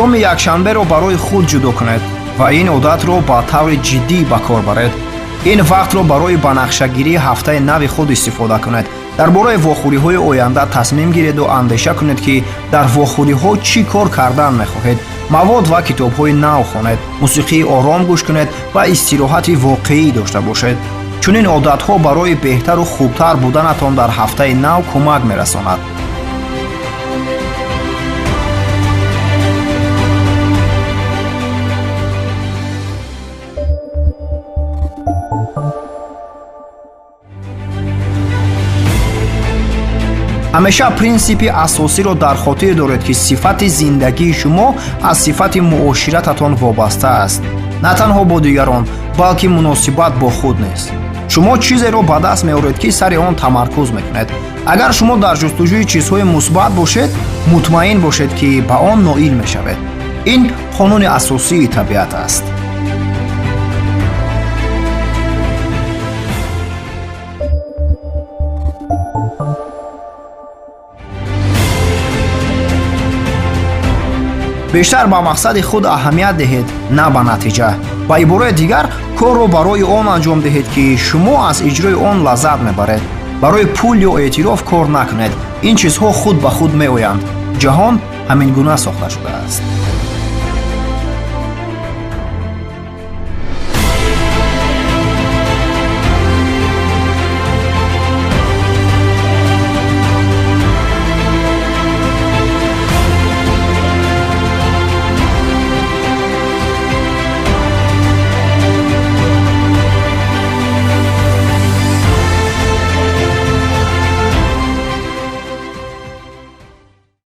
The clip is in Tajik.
Шоми якшанберо барои худ ҷудо кунед ва ин одатро ба таври ҷиддӣ ба кор баред. Ин вақтро барои ба нақшагирии ҳафтаи нави худ истифода кунед. Дар бораи вохӯриҳои оянда тасмим гиред андеша кунед, ки дар вохӯриҳо чӣ кор кардан мехоҳед. Мавод ва китобҳои нав хонед, мусиқии ором гӯш кунед ва истироҳати воқеӣ дошта бошед. Чунин одатҳо барои беҳтару хубтар буданатон дар ҳафтаи нав кӯмак мерасонад. Ҳамеша принсипи асосиро дар хотир доред, ки сифати зиндагии шумо аз сифати муоширататон вобаста аст. На танҳо бо дигарон, балки муносибат бо худ нест. Шумо чизеро ба даст меоред, ки сари он тамаркуз мекунед. Агар шумо дар ҷустуҷӯи чизҳои мусбат бошед, мутмаин бошед, ки ба он ноил мешавед. Ин қонуни асосии табиат аст. Бештар ба мақсади худ аҳамият диҳед, на ба натиҷа. Ба ибораи дигар, корро барои он анҷом диҳед, ки шумо аз иҷрои он лаззат мебаред. Барои пул ё эътироф кор накунед. Ин чизҳо худ ба худ меоянд. Ҷаҳон ҳамин гуна сохта шудааст.